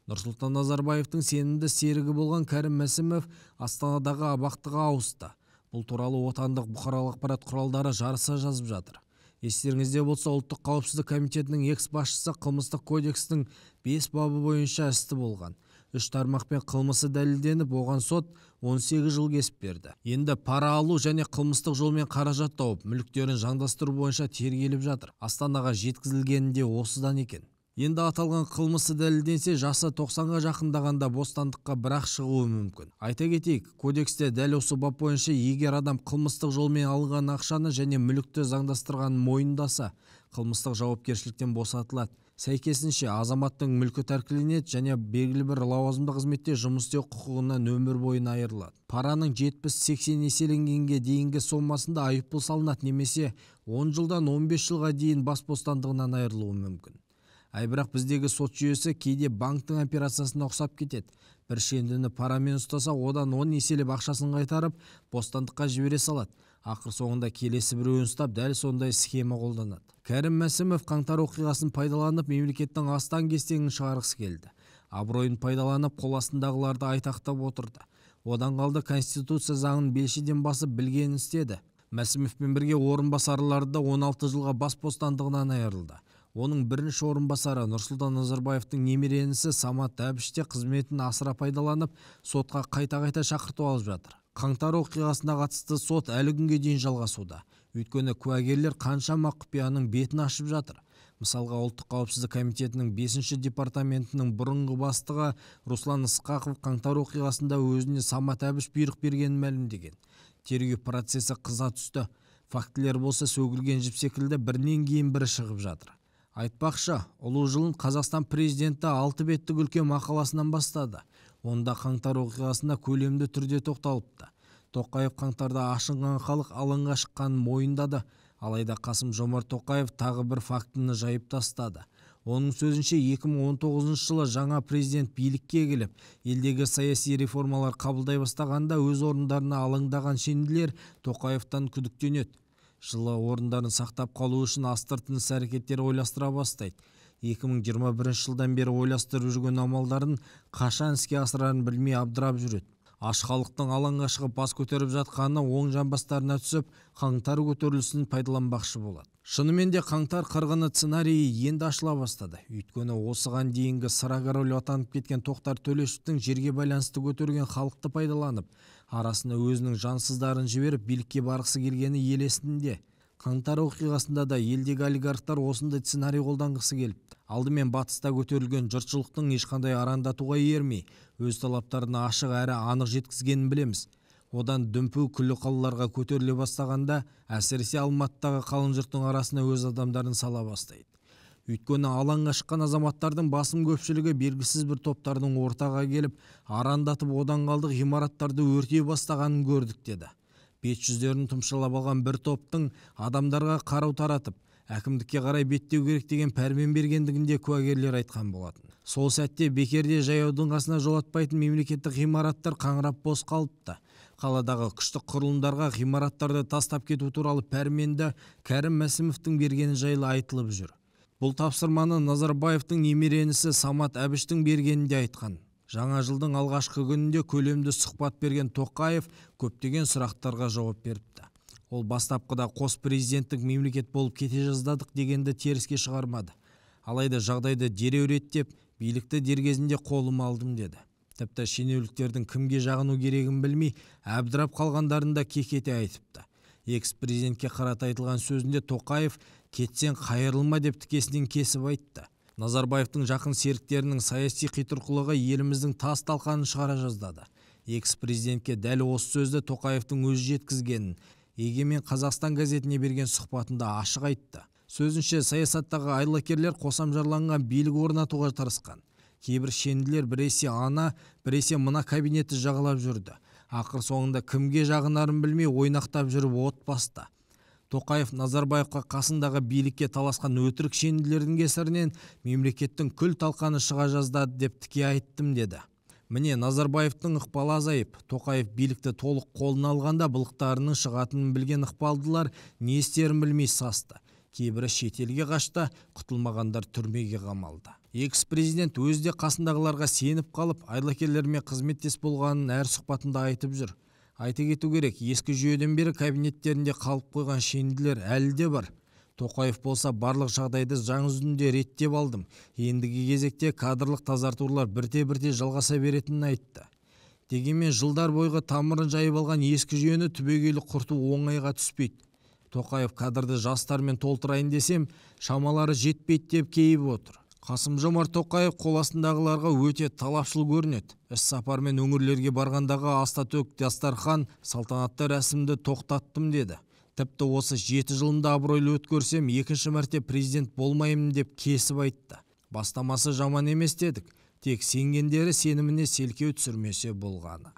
Нұрсұлтан Назарбаевтың сенімді серігі болған Кәрім Мәсімов Астанадағы абақтыға ауысты. Бұл туралы отандық бұқаралық ақпарат құралдары жарыса жазып жатыр. Естеріңізде болса, Ұлттық қауіпсіздік комитетінің экс-басшысы қылмыстық кодекстің 5 бабы бойынша істі болған. 3 тармақпен қылмысы дәлелденіп, оған сот 18 жыл кесіп берді. Енді пара алу және қылмыстық жолмен қаражат тауып, мүліктерін заңдастыру бойынша тергеліп жатыр. Астанаға жеткізілгенінде осыдан екен. Енді аталған қылмысы дәлелденсе, жасы 90-ға жақындағанда бостандыққа бірақ шығуы мүмкін. Айта кетейік, кодексте дәл осы бап бойынша егер адам қылмыстық жолмен алынған ақшаны және мүлікті заңдастырғанын мойындаса, қылмыстық жауапкершіліктен босатылады. Сәйкесінше, азаматтың мүлкі тәркіленеді және белгілі бір лауазымды қызметте жұмыс істеу құқығынан өмір бойына айырылады. Параның 70-80 еселенгенге дейінгі сомасында айыппұл салынады немесе 10 жылдан 15 жылға дейін бас бостандығынан айырылуы мүмкін. Ай, бірақ біздегі сот жүйесі кейде банктің операциясына ұқсап кетеді. Бір шендіні парамен ұстаса, одан 10 еселеп ақшасын қайтарып, бостандыққа жібере салады. Ақыр соңында келесі біреуін ұстап, дәл сондай схема қолданады. Кәрім Мәсімов қаңтар оқиғасын пайдаланып, мемлекеттің астан-кестеңін шығарғысы келді. Абыройын пайдаланып, қол астындағыларды айтақтап отырды. Одан қалды Конституция заңын белшеден басып, білгенін істеді. Мәсімовпен бірге орынбасарлары да 16 жылға бас бостандығынан айырылды. Оның бірінші орынбасары Нұрсұлтан Назарбаевтың немере інісі Самат Әбіш те қызметін асыра пайдаланып, сотқа қайта-қайта шақырту алып жатыр. Қаңтар оқиғасына қатысты сот әлі күнге дейін жалғасуда. Өйткені куәгерлер қаншама құпияның бетін ашып жатыр. Мысалға, Ұлттық қауіпсіздік комитетінің 5-ші департаментінің бұрынғы бастығы Руслан Ысқақов қаңтар оқиғасында өзіне Самат Әбіш бұйрық бергенін мәлімдеген. Тергеу процесі қыза түсті. Фактілер болса сөгілген жіп секілді бірінен кейін бірі шығып жатыр. Айтпақшы, ұлы жылын Қазақстан президенті 6 беттік үлкен мақаласынан бастады. Онда қаңтар оқиғасына көлемді түрде тоқталыпты. Тоқаев қаңтарда ашынған халық алаңға шыққанын мойындады. Алайда Қасым-Жомарт Тоқаев тағы бір фактіні жайып тастады. Оның сөзінше, 2019 жылы жаңа президент билікке келіп, елдегі саяси реформалар қабылдай бастағанда өз орындарына алаңдаған шенділер Тоқаевтан күдіктенеді. Жылы орындарын сақтап қалу үшін астыртын іс-әрекеттер ойластыра бастайды. 2021 жылдан бері ойластырып жүрген амалдарын қашан іске асырарын білмей абдырап жүреді. Аш халықтың алаңға шығып бас көтеріп жатқаны оң жамбастарына түсіп, қаңтар көтерілісін пайдаланбақшы болады. Шынымен де қаңтар қырғыны сценарийі енді ашыла бастады. Өйткені осыған дейінгі сыра король атанып кеткен Тоқтар Төлешовтің жерге байланысты көтерген халықты пайдаланып, арасына өзінің жансыздарын жіберіп билікке барғысы келгені ел есінде. Қаңтар оқиғасында да елдегі олигархтар осындай сценарий қолданғысы келіпті. Алдымен батыста көтерілген жұртшылықтың ешқандай арандатуға ермей, өз талаптарын ашық әрі анық жеткізгенін білеміз. Одан дүмпу күллі қалаларға көтеріле бастағанда, әсіресе Алматыдағы қалың жұрттың арасына өз адамдарын сала бастайды. Өйткені алаңға шыққан азаматтардың басым көпшілігі белгісіз бір топтардың ортаға келіп, арандатып одан қалдық ғимараттарды өртей бастағанын көрдік деді. Бет жүздерін тұмшалап алған бір топтың адамдарға қару таратып, әкімдікке қарай беттеу керек деген пәрмен бергендігінде куәгерлер айтқан болатын. Сол сәтте бекерде жаяудың қасына жолатпайтын мемлекеттік ғимараттар қаңырап бос қалыпты. Қаладағы күштік құрылымдарға ғимараттарды тастап кету туралы пәрменді Кәрім Мәсімовтің бергені жайлы айтылып жүр. Бұл тапсырманы Назарбаевтың немере інісі Самат Әбіштің бергенін де айтқан. Жаңа жылдың алғашқы күнінде көлемді сұхбат берген Тоқаев көптеген сұрақтарға жауап беріпті. Ол бастапқыда қос президенттік мемлекет болып кете жаздадық дегенді теріске шығармады. Алайда жағдайды дереу реттеп, билікті дер кезінде қолыма алдым деді. Тіпті шенеуніктердің кімге жағыну керегін білмей, әбдірап қалғандарын да кекете айтыпты. Экс-президентке қарата айтылған сөзінде Тоқаев кетсең қайырылма деп тікесінен кесіп айтты. Назарбаевтың жақын серіктерінің саяси қитұрқылығы еліміздің тас талқанын шығара жаздады. Экс-президентке дәл осы сөзді Тоқаевтың өзі жеткізгенін Егемен Қазақстан газетіне берген сұхбатында ашық айтты. Сөзінше, саясаттағы айлакерлер қосамжарланған билік орнатуға тырысқан. Кейбір шенділер біресе ана, біресе мына кабинетті жағалап жүрді. Ақыр соңында кімге жағынарын білмей ойнақтап жүріп от басты. Тоқаев Назарбаевқа қасындағы билікке таласқан өтірік шенділердің кесірінен мемлекеттің күл талқаны шыға жаздады деп тіке айттым деді. Міне, Назарбаевтың ықпалы азайып, Тоқаев билікті толық қолына алғанда былықтарының шығатынын білген ықпалдылар не істерін білмей састы. Кейбірі шетелге қашты, құтылмағандар түрмеге қамалды. Экс-президент өзі де қасындағыларға сеніп қалып, айлакерлермен қызметтес болғанын әр сұхбатында айтып жүр. Айта кету керек, ескі жүйеден бері кабинеттерінде қалып қойған шенділер әлі де бар. Тоқаев болса, барлық жағдайды заң жүзінде реттеп алдым. Ендігі кезекте кадрлық тазартулар бірте-бірте жалғаса беретінін айтты. Дегенмен жылдар бойғы тамырын жайып алған ескі жүйені түбегейлі құрту оңайға түспейді. Тоқаев кадрды жастармен толтырайын десем, шамалары жетпейді деп кейіп отыр. Қасым-Жомарт Тоқаев қол астындағыларға өте талапшыл көрінеді. Іс сапармен өңірлерге барғандағы аста-төк дастархан, салтанатты рәсімді тоқтаттым деді. Тіпті осы 7 жылымды абыройлы өткерсем, екінші мәрте президент болмаймын деп кесіп айтты. Бастамасы жаман емес дедік. Тек сенгендері сеніміне селкеу түсірмесе болғаны.